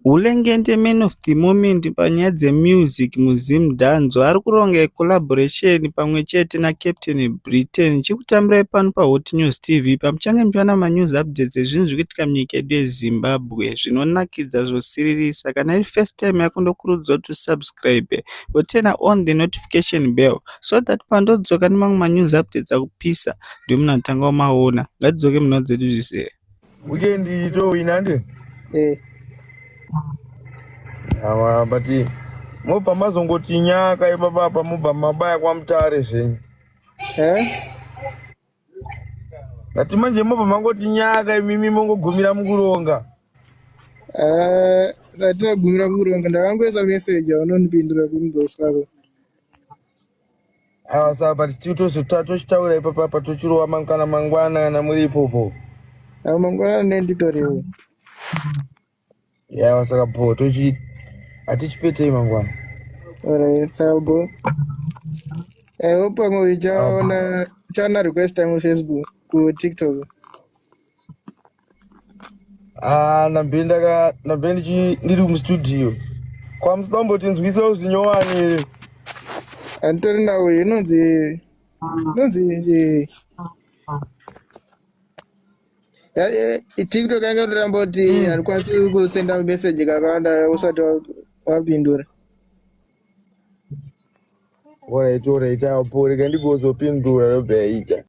Hulengende man of the moment panyaya dzemusic muZimdancehall ari kuronga collaboration pamwe chete naCaptain Britain. Chikutambirai pano paHot News TV pamuchange muchiwana manews updates ezvinhu zviri kuitika munyika yedu yeZimbabwe zvinonakidza zvosiririsa. Kana iri first time yako ndokurudzira kuti usubscribe woturn on the notification bell so that pandodzoka nemamwe manews updates akupisa ndomunatanga kumaona. Ngatidzoke munhau dzedu zvisere. Weekend towina nde? Eh. Awa, but mobva mazongoti nyaka ipapapa mobva mabaya kwaMutare zvenyu. Eh? Ngati manje mobva mangoti nyaka imimi mongogumira mukuronga. Eh, satinogumira kuronga ndakangoisa message aunondipindura kuinbox kwako. Awa, saka but still tochitaura ipapapa tochirova kana mangwana kana muri ipopo. Awo mangwana nenditoriwo. Yawa, saka po tochi hatichipetei mangwana. Alright, saka go. Eh, pamwe uchaona request yangu Facebook ku TikTok. Ah, ndambe ndaka ndambe ndiri mustudio. Kwamusina kumbotinzwisawo zvinyowani here? Anditori nawo inonzi TikTok yanga ndoramba kuti handikwanisi kusenda message kakawanda usati wapindura. Alright, apo rega ndigozopindura yobva yaita.